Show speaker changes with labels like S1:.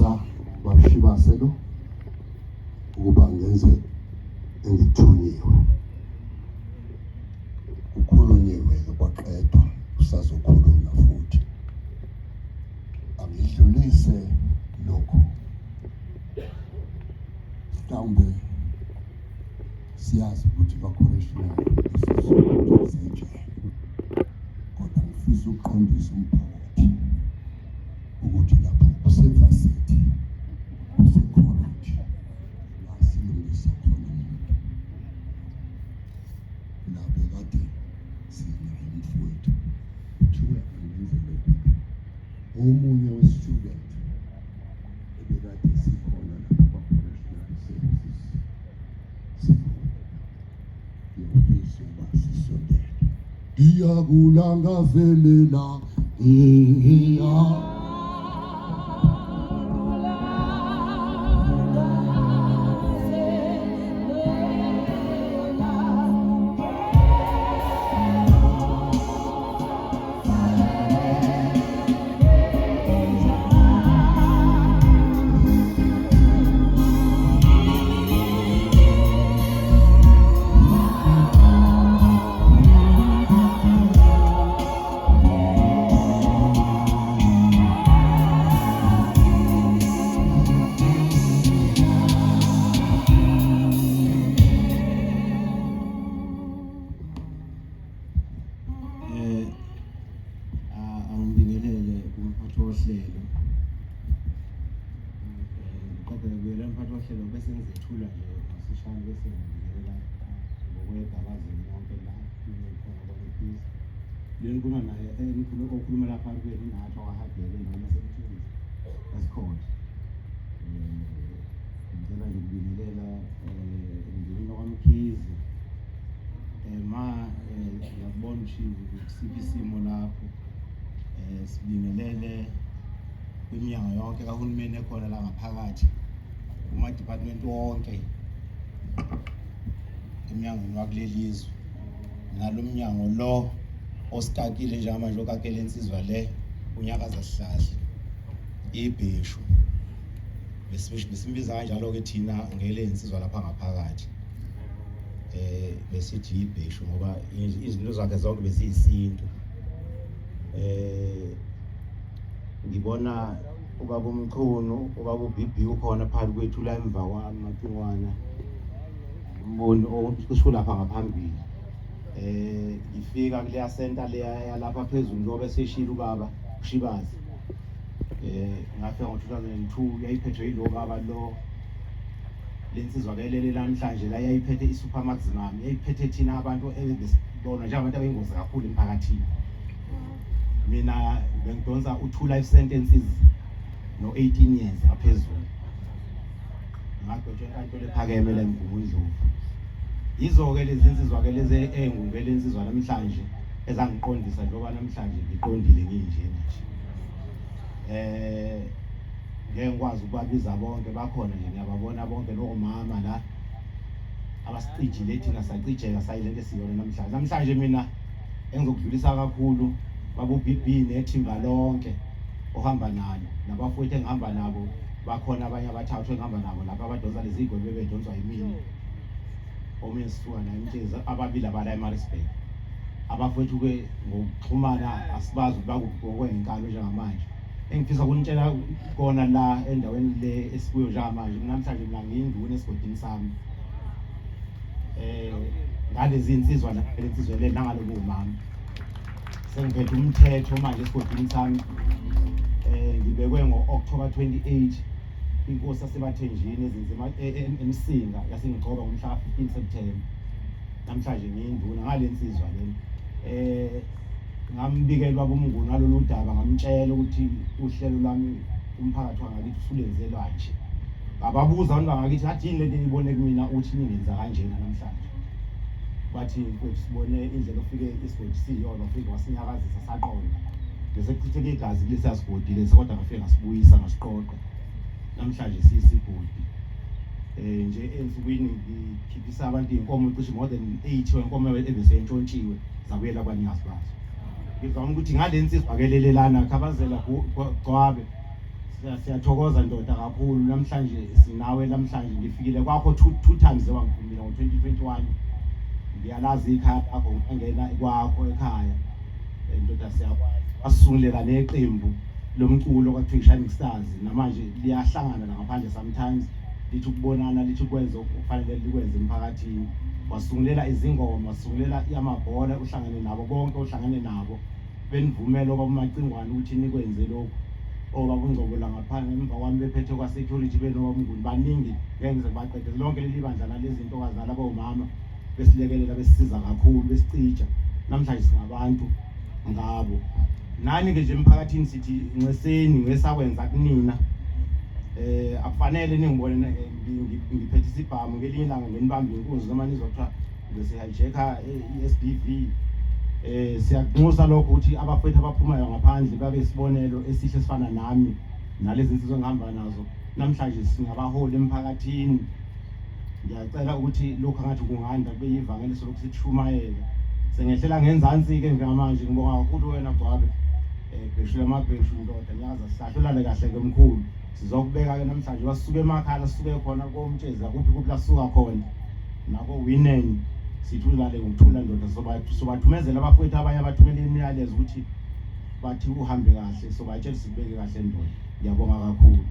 S1: Ngiyanxusa babshibase lo ukuba ngenze engithunyiwe. Kukhulunyiwe ke kwaqedwa kusazokhulunywa futhi. Angidlulise lokhu mhlawumbe siyazi ukuthi ba-correctional sejele kodwa ngifisa ukuqondisa umphakathi ukuthi lapho kusevasithi kusekholeji la silungisa khona umuntu la bekade sinaye umfowethu kuthiwe angenze lokhu omunye we-student ebekade sikhona lapho kwa-correctional services sikhona ngiyafisa ukuba sisondele ngiyakulangazelela ngiya
S2: Eh angibingelele kumphathi wohlelo. Eh ngiqeda kubuyela umphathi wohlelo bese ngizethula nje masishane bese ngibingelela ngokwegabazini lonke la khona kwaMkhize. Le ngikhuluma naye engikhuluma okhuluma lapha kuyena nathi owahadele endaweni yaseMthunzi esikhona. Eh ngicela nje ukubingelela eh emndenini wakwaMkhize. Eh ma ngiyakubona ushiwo kusiphi isimo lapho eh sibingelele kwiminyango yonke kahulumeni ekhona la ngaphakathi kuma department wonke emnyangweni wakuleli izwe nalo mnyango lo osikakile njengamanje okakele insizwa le unyakaza sihlahla ibheshu besimbiza kanjalo-ke thina ngele insizwa lapha ngaphakathi eh besithi yibheshu ngoba izinto zakhe zonke beziyisintu eh ngibona ubaba uMchunu ubaba uBB ukhona phakathi kwethu la emva kwami Macingwana umboni ocishe lapha ngaphambili eh ngifika kuleya center leya yalapha phezulu njengoba eseshilo ubaba ushibazi eh ngafika ngo-2002 yayiphethwe yilo baba lo lensizwa ke lele namhlanje la yayiphethe i-super maximum yayiphethe thina abantu ebesibona njengabantu abayingozi kakhulu emphakathini mina bengidonsa u-two life sentences no-18 years ngaphezulu ngagwetshwa enkantolo ephakeme la eMgungundlovu yizo-ke lezi nsizwa-ke lezi ey'ngungele insizwa namhlanje ezangiqondisa njengoba namhlanje ngiqondile nginjena nje eh ngeke ngikwazi ukubabiza bonke bakhona nje ngiyababona bonke nomama la abasicijile thina sacijeka sayilento esiyona namhlanje namhlanje mina engizokudlulisa kakhulu babo BB nethimba lonke ohamba nalo nabafowethu engihamba nabo bakhona abanye abathathu engihamba nabo lapha abadonsa lezi zigwebe bebedonswa yimina omunye sisuka naye emtshezi ababili abala eMaritzburg abafowethu ke ngokuxhumana asibazi ukuthi bakuphi ngokwenkalo njengamanje engifisa ukunitshela kona la endaweni le esikuyo njengamanje namhlanje mina ngiyinduna esigodini sami eh ngalezi insizwa lensizwa le nangalobu umama sengiphethe umthetho manje esigodini sami eh ngibekwe ngo-October 28 inkosi yasebathenjini ezinzima e, e, emsinga yasingigcoba ngomhla ka-15 September namhlanje ngiyinduna ngale nsizwa lena eh ngambikelwa kumnguni ngalolu daba ngamtshela ukuthi uhlelo lwami umphakathi wangakithi usulenzelwa nje ngababuza abantu bangakithi ngathi yini lento enibone kumina uthi ningenza kanjena namhlanje bathi mfowethu sibone indlela ofike isigodi siyona ufike wasinyakazisa saqonda bese kuchitheke igazi kulesiya sigodi lesi kodwa ngafike ngasibuyisa ngasiqoqa namhlanje siyisigodi eh nje ensukwini ngikhiphisa abantu inkomo cishe more than 80 wenkomo ebese entshontshiwe zabuyela kwanikazi bazo ngizama ukuthi ngale nsizwa kelelelana khabazela gcwabe Siyathokoza ndoda kakhulu namhlanje sinawe. Namhlanje ngifikile kwakho two times ewangiphumile ngo-2021. Ngiyalazi ikhaya lakho, ngangena kwakho ekhaya. Ndoda, siyakwazi wasisungulela neqembu lomculo kwathiwa i-Shining Stars. Namanje liyahlangana la ngaphandle sometimes, lithi ukubonana, lithi ukwenza okufanele likwenze emphakathini. Wasungulela izingoma, wasungulela amabhola, uhlangane nabo bonke, uhlangane nabo benivumela obaba uMacingwane ukuthi nikwenze lokhu. Obaba uNgcobo la ngaphandle emva kwami bephethe kwa-security, benoba Mnguni, baningi, ngeke ngize ngibaqede. Lonke leli bandla nalezi ntokazi nalabo mama besilekelela, besisiza kakhulu, besicija. Namhlanje singabantu ngabo. Nani-ke nje emphakathini sithi nxeseni ngesakwenza kunina. Akufanele ningibone ngiphethe isibhamu ngelinye ilanga ngenibamba inkunzi noma nizothiwa bese-hijacka i-SBV. Siyakunxusa lokho ukuthi abafowethu abaphumayo ngaphandle babe isibonelo esihle esifana nami nalezi nsizwa engihamba nazo namhlanje, singabaholi emphakathini. Ngiyacela ukuthi lokhu angathi kunganda, kube yivangeli solokhu sithumayela. Sengehlela ngenzansi-ke njengamanje. Ngibonga kakhulu wena Gcwabe, bheshu lamabheshu, ndoda nyakaza sihlahla, ulale kahle-ke mkhulu. Sizokubeka-ke namhlanje wasuka emakhaya, sisuke khona komtshezi, akuphi kuphi lasuka khona nako-winen. Sithi ulale ngokuthula ndoda. Sobathumezela abafowethu abanye abathumela imiyalezo ukuthi bathi uhambe kahle, sobatshela sikubeke kahle ndoda. Ngiyabonga kakhulu.